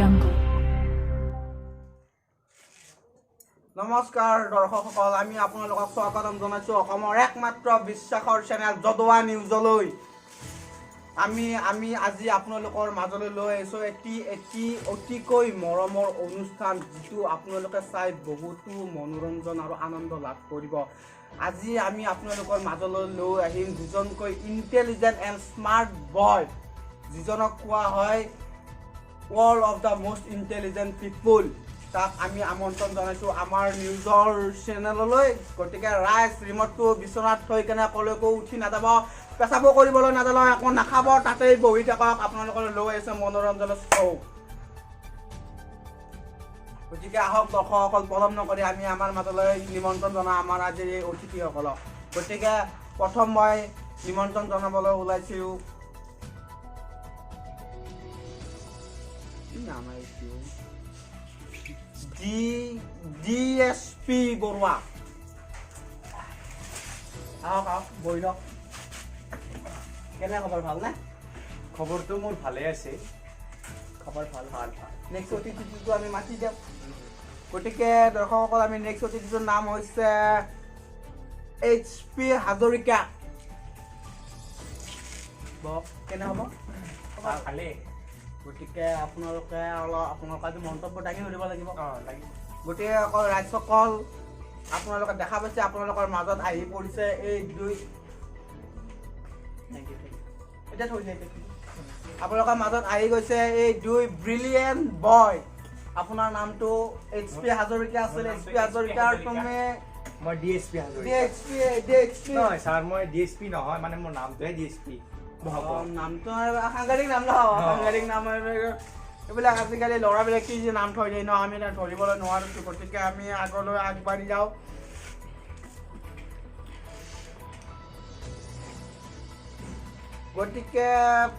Jungle. নমস্কাৰ দৰ্শকসকল, আমি আপোনালোকক স্বাগতম জনাইছোঁ অসমৰ একমাত্ৰ বিশ্বাসৰ চেনেল যদোৱা নিউজলৈ। আমি আমি আজি আপোনালোকৰ মাজলৈ লৈ আহিছোঁ এটি এটি অতিকৈ মৰমৰ অনুষ্ঠান, যিটো আপোনালোকে চাই বহুতো মনোৰঞ্জন আৰু আনন্দ লাভ কৰিব। আজি আমি আপোনালোকৰ মাজলৈ লৈ আহিম দুজনকৈ ইণ্টেলিজেণ্ট এণ্ড স্মাৰ্ট বয়, যিজনক কোৱা হয় world of the most intelligent people. তাক আমি আমন্ত্ৰণ জনাইছোঁ আমাৰ নিউজৰ চেনেললৈ। গতিকে ৰাইজ, ৰিম'টটো বিচনাত থৈ কেনে ক'লৈকো উঠি নাযাব, পেচাবো কৰিবলৈ নাযাব, একো নাখাব, তাতেই বহি থাকক। আপোনালোকৰ লৈ আহিছে মনোৰঞ্জনৰ শ্ব'। গতিকে আহক দৰ্শকসকল, পলম নকৰি আমি আমাৰ মাজলৈ নিমন্ত্ৰণ জনাওঁ আমাৰ আজিৰ এই অতিথিসকলক। গতিকে প্ৰথম মই নিমন্ত্ৰণ জনাবলৈ ওলাইছোঁ, কি নাম আহিছোঁ, D D S P Baruah. আহক আহক, বহি লওক। কেনে খবৰ, ভালনে? খবৰটো মোৰ ভালে আছে। খবৰ ভাল? ভাল ভাল। নেক্সট অতিথিটো আমি মাতি দিয়ক। গতিকে দৰ্শকসকল, আমি নেক্সট অতিথিটোৰ নাম হৈছে এইচ পি হাজৰিকা। বহক। কেনে হ'ব? ভালেই। গতিকে আপোনালোকে অলপ আপোনালোকে আজি মন্তব্য দাঙি ধৰিব লাগিব। অঁ, লাগিব। গতিকে অকল ৰাইজসকল, আপোনালোকে দেখা পাইছে, আপোনালোকৰ মাজত আহি পৰিছে এই দুই, thank U, thank U. এতিয়া থৈ দিয়ে, এতিয়া থৈ দিয়ে। আপোনালোকৰ মাজত আহি গৈছে এই দুই ব্ৰিলিয়েণ্ট বয়। আপোনাৰ নামটো এইচ পি হাজৰিকা আছিল, মোৰ এইচ নামটো পি হাজৰিকা আৰু হাজৰিকা। তুমি? মই D S P D Hazarika. H P, D H P. নহয় ছাৰ, মই ডি এছ পি নহয়, মানে মোৰ নামটোহে ডি এছ পি। নামটো আৰু সাংঘাতিক নাম ন? অ। সাংঘাতিক নাম আৰু এইবিলাক আজিকালি ল'ৰাবিলাক কি যে নাম থৈ দিয়ে ন, আমি এতিয়া ধৰিবলৈ নোৱাৰিছোঁ। গতিকে আমি আগলৈ আগবাঢ়ি যাওঁ। গতিকে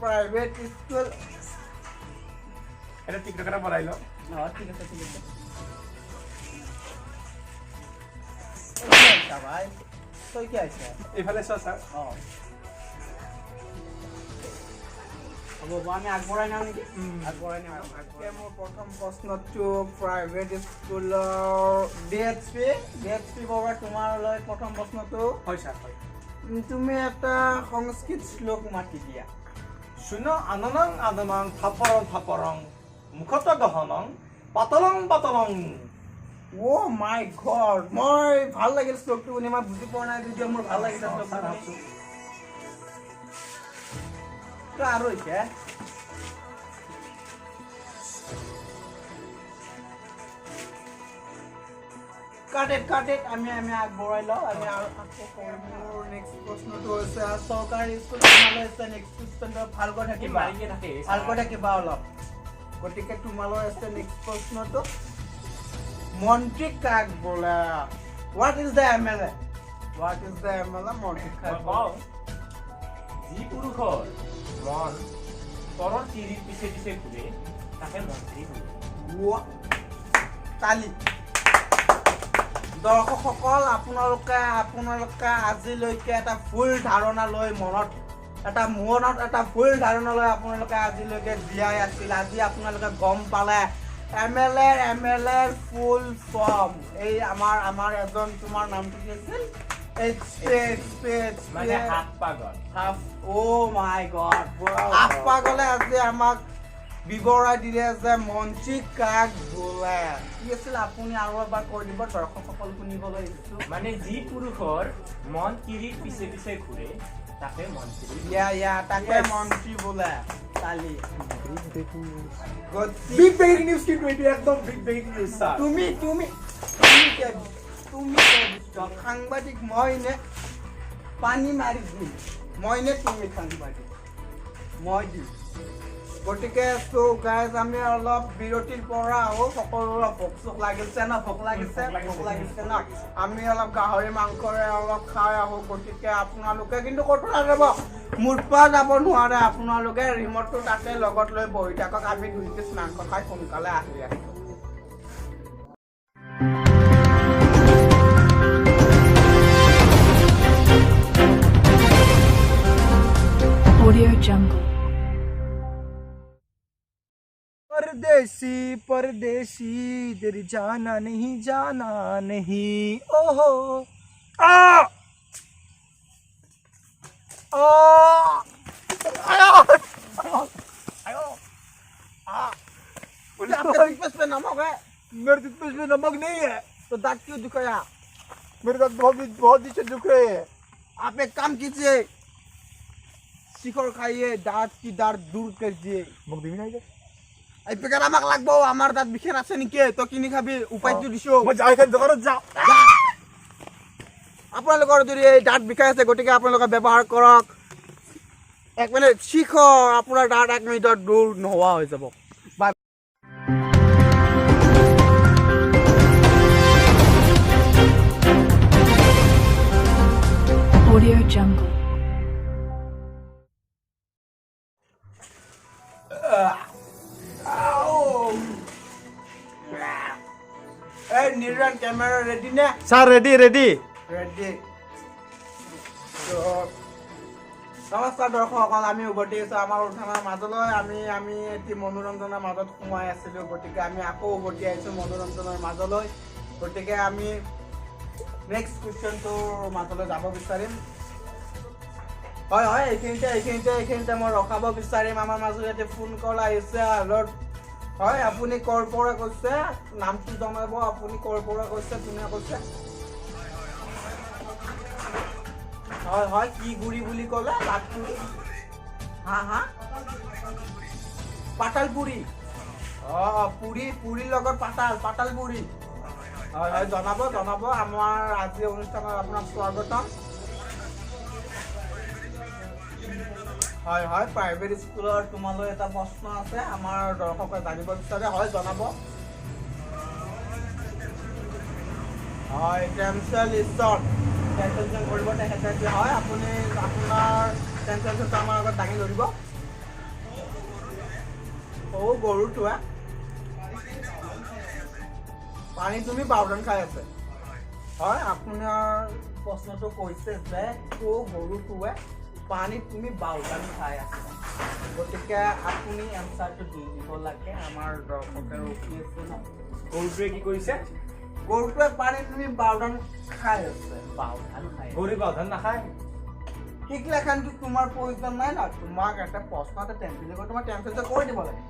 প্ৰাইভেট স্কুল এটা টিকটক এটা বনাই লওঁ। অঁ, ঠিক আছে, ঠিক আছে। ভাই, তই কি আহিছে? এইফালে চোৱা ছাৰ। অঁ, হ'ব হ'ব, আমি আগবঢ়াই নিওঁ নেকি? আগবঢ়াই নিওঁ। গতিকে মোৰ প্ৰথম প্ৰশ্নটো প্ৰাইভেট স্কুলৰ D H P, D H P Barua, তোমালৈ প্ৰথম প্ৰশ্নটো। হয় ছাৰ, হয়। তুমি এটা সংস্কৃত শ্লোক মাতি দিয়া। শূন্য আননং আননং থাপৰং থাপৰং মুখত গহনং পাতলং পাতলং। অ' মাই গড, মই ভাল লাগিল শ্লোকটো শুনি। মই বুজি পোৱা নাই যদিও মোৰ ভাল লাগিছে ছাৰ, শ্লোকটো। আহকচোন। তো আৰু হৈছে কাট it, cut it. আমি আমি আগবঢ়াই লওঁ, আমি আৰু আকৌ কৰিম। মোৰ নেক্সট প্ৰশ্নটো হৈছে চৰকাৰী স্কুল, তোমালৈ আছে নেক্সট কুৱেশ্যনটো। ভালকৈ থাকিবা, ভালকৈ থাকিবা অলপ। গতিকে তোমালৈ আছে নেক্সট প্ৰশ্নটো, মন্ত্ৰী কাক বোলে? What is the MLA? What is the MLA? মন্ত্ৰী কাক মই বোলে? কওঁ, যি পুৰুষৰ মন পৰৰ তিৰিৰ পিছে পিছে ঘূৰে তাকে মন্ত্ৰী বোলে। ৱা, তালি। দৰ্শকসকল, আপোনালোকে আপোনালোকে আজিলৈকে এটা ভুল ধাৰণা লৈ মনত এটা মনত এটা ভুল ধাৰণা লৈ আপোনালোকে আজিলৈকে জীয়াই আছিল। আজি আপোনালোকে গম পালে এম এল এ, এম এল এৰ ফুল ফৰ্ম। এই আমাৰ আমাৰ এজন, তোমাৰ নামটো কি আছিল? H P, H P, H P. মানে হাত পাগল। হাফ, অ' মাই গড, হাফ পাগলে আজি আমাক বিৱৰাই দিলে যে মন্ত্ৰী কাক বোলে। কি আছিল, আপুনি আৰু এবাৰ কৈ দিব, দৰ্শকসকল শুনিবলৈ ইচ্ছুক। মানে যি পুৰুষৰ মন তিৰিৰ পিছে পিছে ঘূৰে তাকে মন্ত্ৰী বোলে। ইয়া ইয়া, তাকে Yes. মন্ত্ৰী বোলে। তালি। গতি বিগ ব্ৰেকিং নিউজ কিন্তু এইটো একদম বিগ ব্ৰেকিং নিউজ ছাৰ। তুমি তুমি তুমি কে, তুমি কে দুষ্ট সাংবাদিক? মই নে? পানী মাৰি দিম। মই নে তুমি সাংবাদিক? মই দিম। গতিকে চ' গাইজ, আমি অলপ বিৰতিৰ পৰা আহোঁ। সকলোৰে ভোক চোক লাগিছে ন? ভোক লাগিছে, ভোক লাগিছে ন? আমি অলপ গাহৰি মাংসৰে অলপ খাই আহোঁ। গতিকে আপোনালোকে কিন্তু ক'তো নাযাব, মোৰ পৰা যাব নোৱাৰে। আপোনালোকে ৰিম'টটো তাতে লগত লৈ বহি থাকক। আমি দুই পিচ মাংস খাই সোনকালে আহি আছোঁ। Audio Jungle. দে। परदेसी परदेसी तेरी जाना नहीं जाना नहीं ओहो आ आ आया आयो आ। आपके टूथपेस्ट पे नमक है? मेरे टूथपेस्ट में नमक नहीं है। तो दांत क्यों दुखाया? मेरे दांत बहुत बहुत दिन से दुख रहे हैं। आप एक काम कीजिए, शिखर खाइए, दांत की दर्द दूर कीजिए। মোক দিবি নাই যে? এই পেকেট আমাক লাগব, আমাৰ দাঁত বিষেৰ আছে নেকি? তই কিনি খাবি, উপায়টো দিছো। মই যাওঁ, এখন দোকানত যাওঁ। আপোনালোকৰ যদি এই দাঁত বিষাই আছে, গতিকে আপোনালোকে ব্যৱহাৰ কৰক। এক মিনিট, শিখৰ, আপোনাৰ দাঁত এক মিনিটত দূৰ নোহোৱা হৈ যাব। বাই। Audio Jungle. এই নিৰণ, কেমেৰা ৰেডি নে? Sir, ready ready. ৰেডি। নমস্কাৰ দৰ্শকসকল, আমি উভতি আহিছোঁ আমাৰ অনুষ্ঠানৰ মাজলৈ। আমি আমি এটি মনোৰঞ্জনৰ মাজত সোমাই আছিলোঁ, গতিকে আমি আকৌ উভতি আহিছোঁ মনোৰঞ্জনৰ মাজলৈ। গতিকে আমি নেক্সট কুৱেশ্যনটোৰ মাজলৈ যাব বিচাৰিম। হয় হয়, এইখিনিতে মই ৰখাব বিচাৰিম। আমাৰ মাজত এটি ফোন কল আহিছে। হেল্ল', হয়, আপুনি ক'ৰ পৰা কৈছে? নামটো জনাব। আপুনি ক'ৰ পৰা কৈছে, কোনে কৈছে? হয় হয়, কি গুৰি বুলি ক'লে? লাটপুৰি? হা হা, পাতালপুৰি। অঁ, পুৰি, পুৰিৰ লগত পাতাল, পাতালপুৰি। হয় হয়, জনাব জনাব। আমাৰ আজি অনুষ্ঠানত আপোনাক স্বাগতম। হয় হয়, প্ৰাইভেট স্কুলৰ তোমালৈ এটা প্ৰশ্ন আছে, আমাৰ দৰ্শকে জানিব বিচাৰে। হয়, জনাব। হয়, ট্ৰেঞ্চলেশ্যন, ট্ৰেঞ্চলেশ্যন কৰিব তেখেতে। হয়, আপুনি আপোনাৰ ট্ৰেঞ্চলেশ্যনটো আমাৰ আগত দাঙি ধৰিব। সৌ গৰুটোৱে পানী তুমি বাওধান খাই আছে। হয়, আপোনাৰ প্ৰশ্নটো কৈছে যে সৌ গৰুটোৱে পানীত তুমি বাওধান খাই আছে। গতিকে আপুনি এনচাৰটো দি দিব লাগে, আমাৰ দৰ্শকে ৰখি আছে ন। গৰুটোৱে কি কৰিছে? গৰুটোৱে পানীত তুমি বাওধান খাই আছে, বাওধান খাই আছে। গৰুৱে বাওধান নাখায়। সেইগিলাখানটো তোমাৰ প্ৰয়োজন নাই ন। তোমাক এটা প্ৰশ্ন এটা টেম্পেল তোমাৰ টেম্পেলটো কৰি দিব লাগে।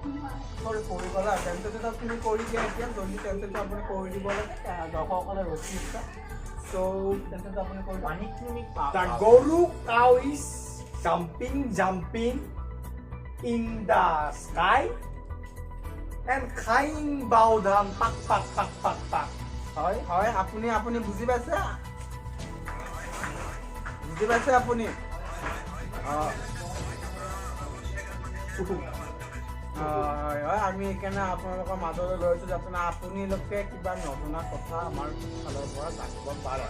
চৰি, কৰি গ'লা টেম্পেলটো তুমি কৰি দিয়া। এতিয়া জল্দি টেম্পেলটো আপুনি কৰি দিব লাগে, দৰ্শকসকলে ৰখি আছে। চ' টেম্পেলটো আপুনি কৰি দিয়ক। পানীত তুমি The গৰু cow is jumping, jumping in the sky and খাইং বাওধান পাক পাক পাক পাক পাক। হয় হয়, আপুনি আপুনি বুজি পাইছে? বুজি পাইছে আপুনি? অঁ হয় হয়, আমি সেইকাৰণে আপোনালোকৰ মাজলৈ লৈ আহিছোঁ যাতে আপোনালোকে কিবা নজনা কথা আমাৰ ফালৰ পৰা জানিব পাৰে।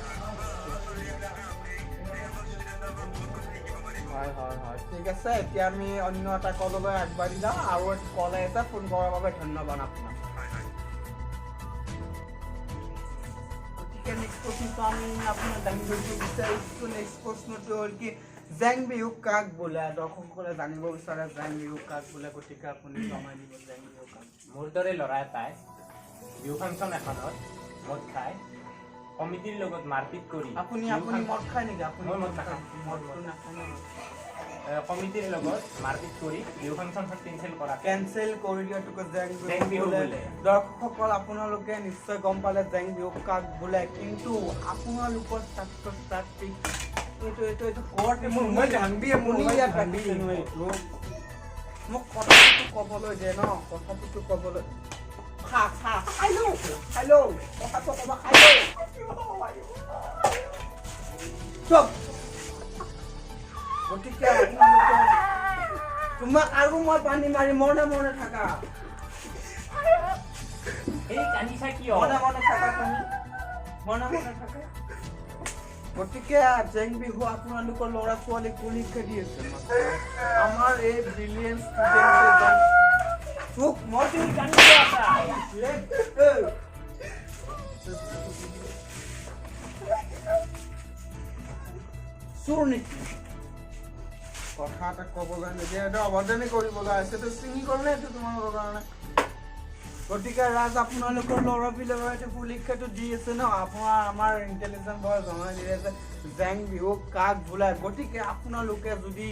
হয় হয় হয়, ঠিক আছে। এতিয়া আমি অন্য এটা কললৈ আগবাঢ়ি যাওঁ। আৰু কল আহিছে, ফোন কৰাৰ বাবে ধন্যবাদ আপোনাক। গতিকে নেক্সট প্ৰশ্নটো আমি আপোনাক দাঙি ধৰিব বিচাৰিছোঁ। নেক্সট প্ৰশ্নটো হ'ল কি, জেং বিহু কাক বোলে? দৰ্শকসকলে জানিব বিচাৰে জেং বিহু কাক বোলে। গতিকে আপুনি জনাই দিব জেং বিহু কাক। মোৰ দৰে ল'ৰা এটাই বিহু ফাংচন এখনত মদ খাই কমিটিৰ লগত মাৰপিট কৰি আপুনি বিহু আপুনি মদ খায় নেকি? আপুনি মই মদ নাখাওঁ। মদটো নাখায় ন? কমিটিৰ লগত মাৰপিট কৰি বিহু ফাংচনখন কেঞ্চেল কৰা কেঞ্চেল কৰি দিয়াটোকে জেং জেং বিহু বিহু বোলে। বোলে। দৰ্শকসকল, আপোনালোকে নিশ্চয় গম পালে জেং বিহু কাক বোলে। কিন্তু আপোনালোকৰ ছাত্ৰ ছাত্ৰীক এইটো এইটো এইটো ক'ত মোৰ মোবাইল ভাঙবি, মোৰ কোনে মোবাইল ইয়াত ভাঙবি। ৰাখিছেনো এইটো? মোক কথাটো ক'বলৈ দে ন, কথাটোতো ক'বলৈ। খা খা, খাই লওঁ, খাই লওঁ, কথাটো ক'ব, খাই লওঁ। চুপ। গতিকে আপোনালোকে, তোমাক আৰু মই পানী মাৰি, মনে মনে থাকা। এই কান্দিছা কিয়? মনে মনে থাকা, তুমি মনে মনে থাকা। গতিকে জেং বিহু আপোনালোকৰ ল'ৰা ছোৱালীক কোনে খেদি আছে? আমাৰ এই ব্ৰিলিয়েণ্ট ষ্টুডেণ্টে তোক মই তুমি কান্দি কিয় আছা? এই, চোৰ নেকি? কথা এটা ক'বলৈ নিদিয়ে। এইটো অভদ্ৰামি কৰিবলৈ আছে। এইটো ছিঙি গ'ল নে এইটো তোমালোকৰ কাৰণে? গতিকে ৰাজ, আপোনালোকৰ ল'ৰাবিলাকৰ এইটো পৰীক্ষাটো দি আছে ন, আপোনাৰ আমাৰ ইণ্টেলিজেণ্ট বয় জনাই দিলে যে জেং বিহু কাক বোলায়। গতিকে আপোনালোকে যদি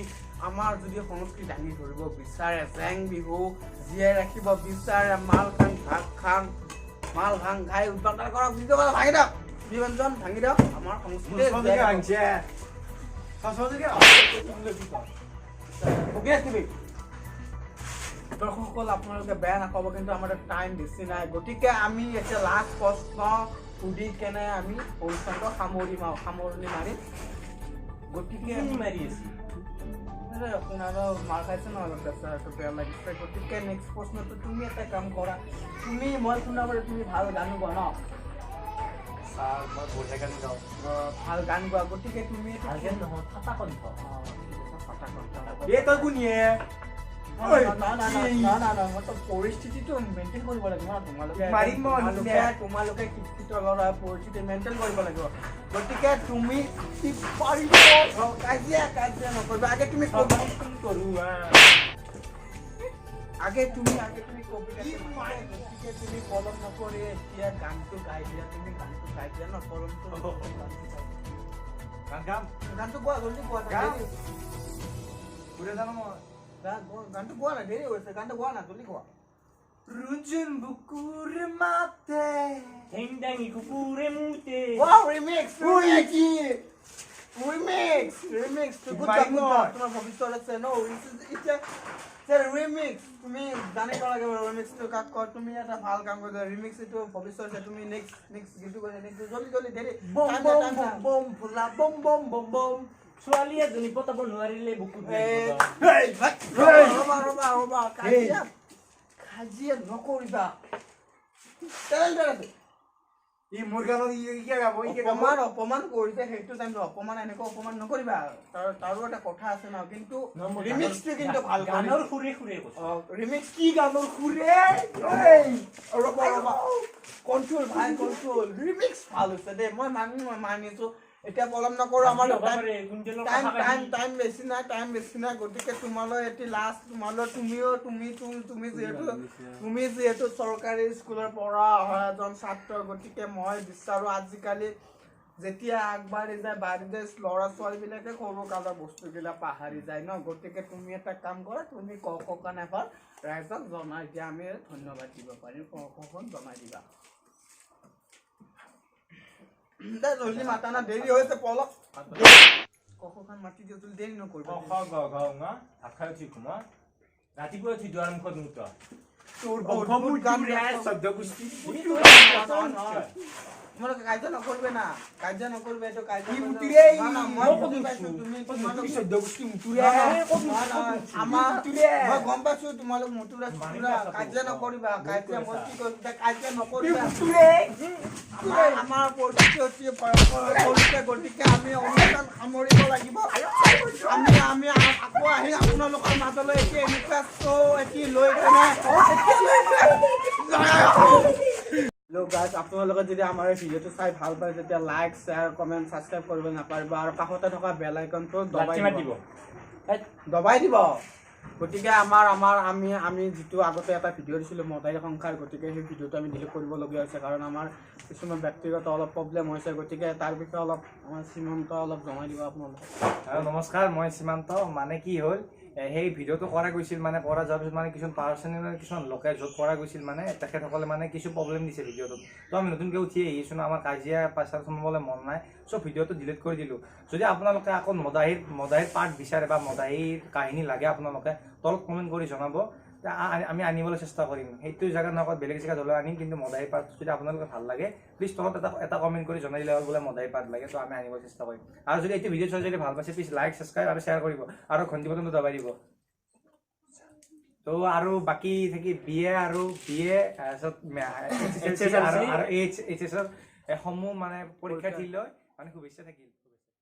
আমাৰ যদি সংস্কৃতি দাঙি ধৰিব বিচাৰে, জেং বিহু জীয়াই ৰাখিব বিচাৰে, মাল খাং ভাগ খাং মাল ভাং খাই উৎপাদন কৰক, ভিডিঅ' ভাঙি দিয়ক, বিভঞ্জন ভাঙি দিয়ক, আমাৰ সংস্কৃতি জীয়াই ৰাখক। বকি থাকিবি। দৰ্শকসকল, আপোনালোকে বেয়া নাপাব, কিন্তু আমাৰ টাইম বেছি নাই। গতিকে আমি এতিয়া লাষ্ট প্ৰশ্ন সুধি কেনে আমি অনুষ্ঠানটো সামৰণি মাৰিম। গতিকে কি মাৰি আছে? আপোনাৰো মাৰ খাইছে ন অলপ, বেচেৰাটো বেয়া লাগিছে। গতিকে নেক্সট প্ৰশ্নটো, তুমি এটা কাম কৰা, তুমি মই শুনা পালে তুমি ভাল গানো গোৱা ন? ছাৰ, মই বঢ়িয়া গান গাওঁ। ভাল গান গোৱা, গতিকে তুমি ভাল গান নহয়, ফাটা কণ্ঠ। ঠিক আছে, ফাটা কণ্ঠ। এ তই কোনিয়ে? মইতো পৰিস্থিতিটো মেইনটেইন কৰিব লাগিব ন, তোমালোকে মাৰিম মই। তোমালোকে শিক্ষিত ল'ৰা, পৰিস্থিতি মেইনটেইন কৰিব লাগিব। গতিকে তুমি কি পাৰিব, কাজিয়া কাজিয়া নকৰিবা। আগে তুমি কৰো। আগে তুমি কবিতা, গতিকে তুমি পলম নকৰি এতিয়া গানটো গাই দিয়া। তুমি গানটো গাই দিয়া ন, পলমটো গান গাম। গানটো গোৱা, জলদি গোৱা। গাম। ঘূৰে জানো মই। গানটো গোৱা না, দেৰি হৈছে, গানটো গোৱা না, জলদি গোৱা। ৰুণজুন বুকুৰ মাতে ঠেং দাঙি কুকুৰে মুতে। Wow, remix, remix, remix, remix. Good job, মাৰিম good job. মই। তোমাৰ ভৱিষ্যত আছে ন। এতিয়া ৰিমিক্স তুমি জানিব লাগিব, ৰিমিক্সটো কাক কয়। তুমি এটা ভাল কাম কৰিছা, ৰিমিক্স এইটো ভৱিষ্যত আছে। তুমি নেক্সট নেক্সট গীতটো কৰিছা, নেক্সট, জলদি জলদি, দেৰি বম time নাই, বম time bomb নাই। বম ভোলা বম বম বম বম। ছোৱালী এজনী পতাব নোৱাৰিলে বুকুত এই, লাগিব। ৰ'বা ৰ'বা ৰ'বা, কাজিয়া কাজিয়া নকৰিবা। টেলেণ্টেড আছে। ই মোৰ গানত ই কিয় গাব? ই কিয় গাব? অপমান অপমান কৰিছে সেইটো টাইমত, অপমান এনেকুৱা অপমান নকৰিবা। তাৰো এটা কথা আছে ন। কিন্তু ৰিমিক্সটো কিন্তু ভাল। গানৰ সুৰে সুৰে কৈছো। ৰিমিক্স কি গানৰ সুৰে? ৰ'বা ৰ'বা, কণ্ট্ৰল ভাই, কণ্ট্ৰল। ৰিমিক্স ভাল হৈছে দেই, মই মানিছো। এতিয়া পলম নকৰোঁ, আমাৰ টাইম টাইম টাইম বেছি নাই, টাইম বেছি নাই। গতিকে তোমালৈ এটি লাষ্ট, তোমালৈ তুমিও তুমি তুমি যিহেতু তুমি যিহেতু চৰকাৰী স্কুলৰ পৰা অহা এজন ছাত্ৰ, গতিকে মই বিচাৰোঁ, আজিকালি যেতিয়া আগবাঢ়ি যায়, বাঢ়ি যায়, ল'ৰা ছোৱালীবিলাকে সৰু কালৰ বস্তুবিলাক পাহৰি যায় ন। গতিকে তুমি এটা কাম কৰা, তুমি ক খ খন এবাৰ ৰাইজক জনাই দিয়া, আমি ধন্যবাদ দিব পাৰিম। ক খখন জনাই দিবা দে, জলদি মাতা না, দেৰি হৈছে, পলক। ক খখন মাতি দিয়া, জলদি, দেৰি নকৰিবা। ক খ গ ঘ ঙ, ভাত খাই উঠি ঘুমা, ৰাতিপুৱা উঠি দুৱাৰ মুখত মুত। তোৰ অদ্ভুত বংশ গান মুতুৰে গাইছ। 14 গোষ্ঠী। তোমালোকে কাজিয়া নকৰিবে না, কাজিয়া নকৰিবে, এইটো কাজিয়া ই কৰিলে- মুতুৰে। না, না, মই মই বুজি ক'ত পাইছো উঠছো? তুমি ক'ত তোমালোক উঠছো? 14 গোষ্ঠী মুতুৰে। নহয়, ক'ত নহয়, উঠছো? নহয়, আমাৰ মুতুৰে। মই গম পাইছো তোমালোক মুতুৰা চুতুৰা, কাজিয়া নকৰিবা। কাজিয়া মই কি কৰিম এতিয়া, কাজিয়া ই নকৰিবা। মুতুৰে। আমাৰ পৰিস্থিতি অতি ভয়ংকৰ হৈ পৰিছে, গতিকে আমি অনুষ্ঠান সামৰিব লাগিব। আমি আমি আকৌ আহি আপোনালোকৰ মাজলৈ এতিয়া এনেকুৱা শ্ব' এটি লৈ কেনে। হেল্ল' গাইজ, আপোনালোকে যদি আমাৰ এই ভিডিঅ'টো চাই ভাল পায়, তেতিয়া লাইক, শ্বেয়াৰ, কমেণ্ট, ছাবস্ক্ৰাইব কৰিব নাপাহৰিব আৰু কাষতে থকা বেল আইকনটো দবাই লাঠি মাৰি দিব। দিব। এই, দবাই দিব। গতিকে আমাৰ আমাৰ আমি আমি যিটো আগতে এটা ভিডিঅ' দিছিলোঁ মদাহী সংসাৰ, গতিকে সেই ভিডিঅ'টো আমি ডিলিট কৰিবলগীয়া হৈছে, কাৰণ আমাৰ কিছুমান ব্যক্তিগত অলপ প্ৰব্লেম হৈছে। গতিকে তাৰ বিষয়ে অলপ আমাৰ সীমান্ত অলপ জনাই দিব আপোনালোকে। নমস্কাৰ, মই সীমান্ত। মানে কি হ'ল, সেই ভিডিঅ'টো কৰা গৈছিল, মানে কৰা যোৱাৰ পিছত মানে কিছুমান পাৰ্চনেল কিছুমান লোকে য'ত কৰা গৈছিল, মানে তেখেতসকলে মানে কিছু প্ৰব্লেম দিছে ভিডিঅ'টোত। তো আমি নতুনকৈ উঠি আহিছোঁ ন, আমাৰ কাজিয়া পাচাৰ সোমাবলৈ মন নাই, চ' ভিডিঅ'টো ডিলিট কৰি দিলোঁ। যদি আপোনালোকে আকৌ মদাহীৰ পাৰ্ট বিচাৰে বা মদাহীৰ কাহিনী লাগে, আপোনালোকে তলত কমেণ্ট কৰি জনাব, আমি আনিবলৈ চেষ্টা কৰিম। সেইটো জেগাত নহয়, বেলেগ জেগাত হ'লেও আনিম, কিন্তু মদাহী পাৰ্ট যদি আপোনালোকে ভাল লাগে, প্লিজ তলত এটা কমেণ্ট কৰি জনাই দিলে হ'ল বোলে মদাহী পাৰ্ট লাগে, তো আমি আনিবলৈ চেষ্টা কৰিম। আৰু যদি এইটো ভিডিঅ' চাই যদি ভাল পাইছে, প্লিজ লাইক, ছাবস্ক্ৰাইব আৰু শ্বেয়াৰ কৰিব আৰু ঘণ্টি বটনটো দবাই দিব। তো আৰু বাকী থাকি বি এ আৰু বি এ, তাৰপিছত এইচ এছ এল চি আৰু এইচ এছৰ সমূহ মানে পৰীক্ষাৰ্থীলৈ মানে শুভেচ্ছা থাকিল।